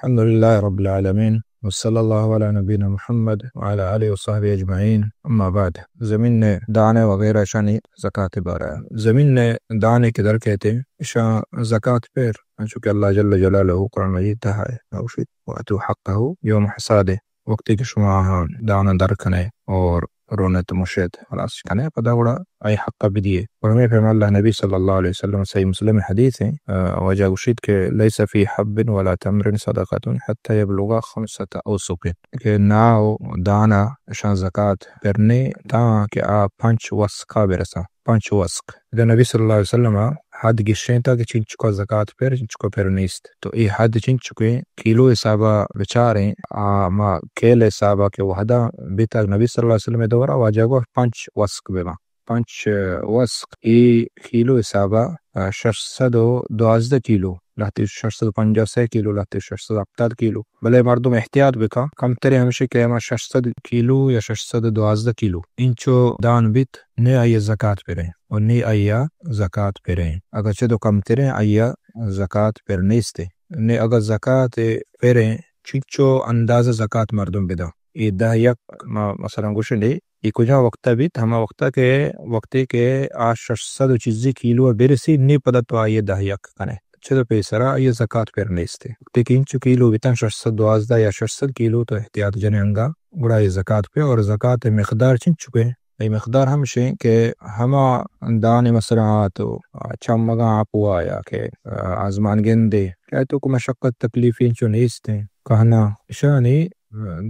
الحمد لله رب العالمين، وصلى الله على نبينا محمد وعلى آله وصحبه أجمعين. أما بعد، زمین ءِ دانے وغیرہ شانی زکات بارہ. زمین ءِ دانے کہ در کئیت، اشاں زکات پر، چونکہ اللہ جل جلالہ قرآن مجید تہا ہے، گوشیت: وآتوا حقه يوم حصاده. وقتی کہ شما آہاں دانا در کنے اور رونت مشت خلاص کنے، پدا گڑا آئی حق بدیے. اور ہمیں پیما اللہ نبی صلی اللہ علیہ وسلم، صحیح مسلم حدیث ہیں، آ، واجہ گوشیت کہ: ليس في حب ولا تمر صدقة حتى يبلغ خمسة أوسق. کہ ناہ و دانا اشاں زکات پر نے تاں کہ آ پنچ وسقا برساں. پنچ وسق. ادا نبی صلی اللہ علیہ وسلم حد گشینتا کہ چنچکا زکات پر، چنچکا پر نیست. تو اے حد چنچکیں کیلو حسابا بچاریں، آ ما کیل حسابا کہ وہدا بیتا، نبی صلی اللہ علیہ وسلم دورا واجہ گو پنچ وسق بباں. پنچ وسق اے کیلو حسابا، آ، شش سد و دوازدہ کیلو، لہتے شش سد و پنجاہ و سہ کیلو، لہتے شش سد و ہپتاد کیلو. بلے مردم احتیاط بکن، کمتریں ہمشی کہ ہما شش سد کیلو یا شش سد و دوازدہ کیلو انچو دان بیت، نے آئی زکات پریں و نے آئی زکات پریں. اگہ چدو کمتریں آئی زکات پر نیستے. نے اگہ زکات پریں، چنچو اندازہ زکات مردم بدن. اے دہ یک ما مثلاً گوشنے، اے کجا وقتا بیت؟ ہما وقتا کہ وقتی کہ آ شش سد و چیزی کیلو برسی، نی پدا تو آئی دہ یک کنے. چدو پیسرا آئی زکات پر نیستے. وقتی کہ انچو کیلو بیتن، شش سد دوازدہ یا شش سد کیلو، تو احتیاط جنے انگا، گڑا اے زکات پہ. اور زکات مقدار چنچکے؟ اے مقدار ہمشیں کہ ہما دانے مثلاً آ تو چمگاں آپوا یا کہ آزمان گندے، کہ تو کو مشقت تکلیف انچو نیستیں. کہنا اشانی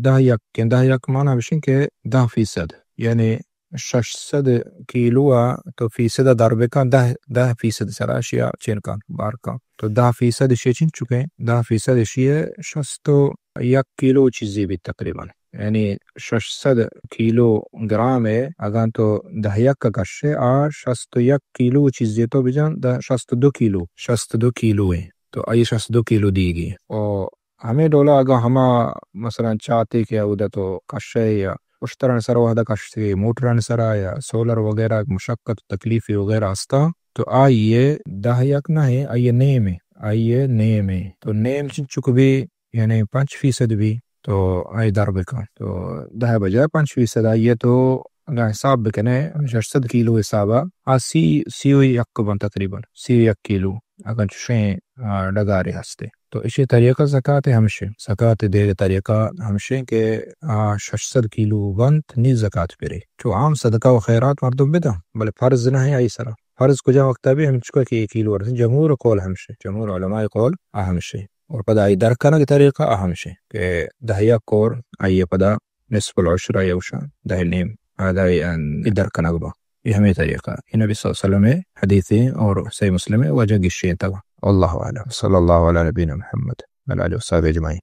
دہ یک، دہ یک معنی بشیں کہ دہ فیصد، یعنی شش سد کیلو ءَ تو فیصد ءَ در بکن، دہ، دہ فیصد سرا اشیا چین کن، بار کن. تو دہ فیصد اشی چنچکیں؟ دہ فیصد اشی شست و یک کیلو چیزی بیت تقریباً. یعنی شش سد کیلو گرام ءَ اگاں تو دہ یک کشے، آ شست و یک کیلو چیزی تو بجن، دہ، شست و دو کیلو، شست و دو کیلو ایں. تو آئی شست و دو کیلو دیگی. او ہمے ڈولا اگاں ہما مثلاً چاتے کہ اودا تو کشے یا اشتران سر وہدا کشتے، موٹران سرا یا سولر وغیرہ مشقت تکلیفی وغیرہ ہستا، تو آئیے دہ یک نہ ہے، آئیے نیم ہے، آئیے نیم ہے. تو نیم چنچک بھی، یعنی پنچ فیصد بھی، تو آئی در بکن. تو دہ بجائے پنچ فیصد آئیے تو اگاں حساب بکنے، شش سد کیلو حسابا، آ سی، سی و یک بن تقریباً، سی و یک کیلو، اگاں چشیں، آ، ڈگارے ہستے. تو اشی طریقہ زکات ہمشے، زکات دیگہ طریقہ ہمشے کہ آ شش سد کیلو بنت، نی زکات پرے. چو عام صدقہ و خیرات مردم بدن، بلے فرض نہ ہے آئی سرا. فرض کجا وقتا بھی ہمچکا کہ ایک کیلو رسے، جمہور قول ہمشے، جمہور علماء قول آ ہمشے. اور پدا آئی در کنگ طریقہ آ ہمشے کہ دہ یک اور آئیے پدا نصف العشر یا اوشان دہ نیم، آ دہ، آ، در کنگ با. یہ ہمیں طریقہ، یہ نبی صلی اللہ علیہ وسلم حدیث اور صحیح مسلم واجہ گشی تھا. واللہ اعلم. صلی اللہ علی نبینا محمد وعلی آلہ وصحبہ اجمعین.